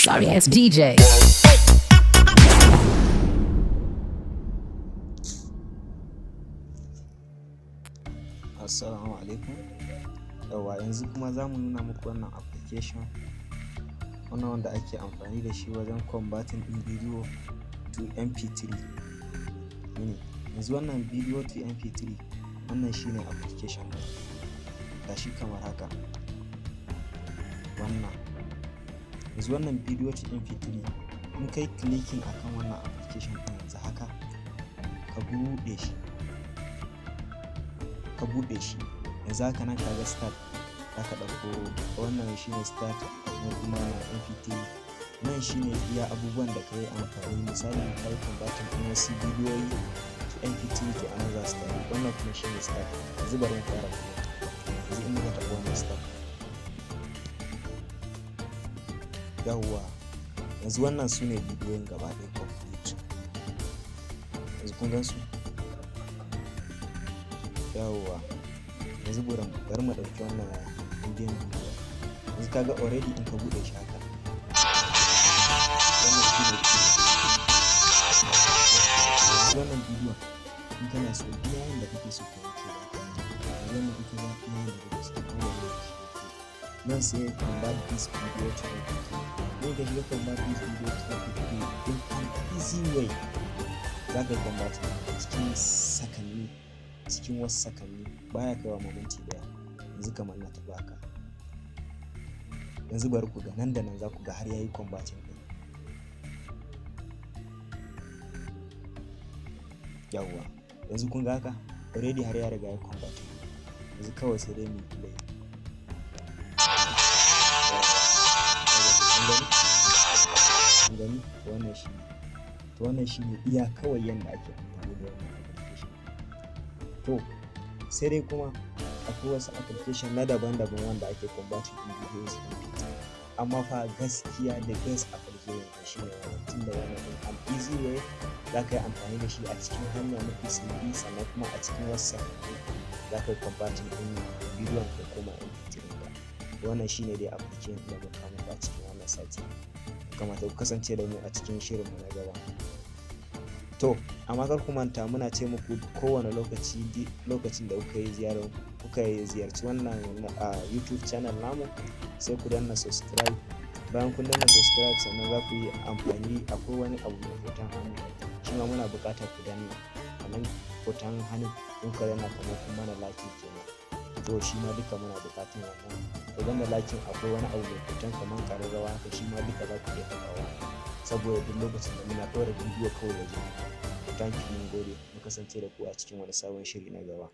Sorry ass DJ. Assalamu alaikum. Yauwa, yanzu kuma za mu nuna muku wannan application, wannan wanda ake amfani da shi wajen converting ɗin video to MP3 ne. Yanzu wannan video to MP3, wannan shine application ɗin. Gashi kamar haka. Wannan. Yanzu wannan video to MP3, in kai clicking akan wannan application ɗin yanzu haka, ka buɗe shi. Ka buɗe shi. Yanzu haka nan ka ga start, za ka ɗauko wannan shine start na kuma MP3. Nan shine iya abubuwan da ka yi amfani, misali ka yi converting ɗin wasu bidiyoyi to MP3, to anan za su taru. Wannan kuma shine start. Yanzu bari mu fara play. Yanzu in muka taɓa wannan start. Yawwa, yanzu wannan su ne bidiyoyin gaba ɗaya complete. Yanzu kun gan su? Yawwa, yanzu bari mu ɗauki wannan Indian bidiyo. Yanzu ka ga already in ka buɗe shi haka. Wannan shine bidiyo. Yanzu wannan bidiyon, in kana so, iya yanda kake so ka yanke za ka yanke. Yanzu wannan in ka ga iya yanda kake so ka yanke shi. Nan sai convert this video to MP3. In ka shiga convert this video to MP3, in an easy way za ka yi converting cikin sakanni, cikin wasu sakanni, baya kaiwa ma minti ɗaya. Yanzu kamar na taɓa haka. Yanzu bari ku ga, nan da nan za ku ga har yayi converting ɗin. Yawwa, yanzu kun ga haka already har ya riga ya converting. Yanzu kawai sai dai mu yi play. Kun gani? Kun gani? To wannan shine. To wannan shine iya kawai yanda ake amfani da wannan application. To sai dai kuma akwai wasu application na daban-daban wanda ake converting ɗin videos MP3. Amma fa gaskiya the best application shine wannan, tunda wannan in an easy way za ka yi amfani da shi a cikin hanya mafi sauƙi, sannan kuma a cikin wasu sakanni za ka yi converting ɗin bidiyon ka koma MP3 ka. Wannan shine dai application da muka kawo muku a cikin wannan sati. Kamata ku kasance da mu a cikin shirinmu na gaba. To, amma kar ku manta, muna ce muku kowane lokaci, lokacin da kuka yi ziyarar, kuka yi ziyarci wannan YouTube channel namu, sai ku danna subscribe. Bayan kun danna subscribe, sannan za ku yi amfani, akwai wani abu mai hoton hannu, shi ma muna buƙatar ku danna wannan hoton hannu. In ka danna, kamar kun mana liking kenan. To shi ma duka muna buƙatar wannan. Ku danna liking, akwai wani abu mai hoton kamar ƙararrawa haka, shi ma duka za ku iya taɓawa, saboda duk lokacin da muna ɗora bidiyo kawai ya zo muku. Thank you, mun gode. Mu kasance da ku a cikin wani sabon shiri na gaba.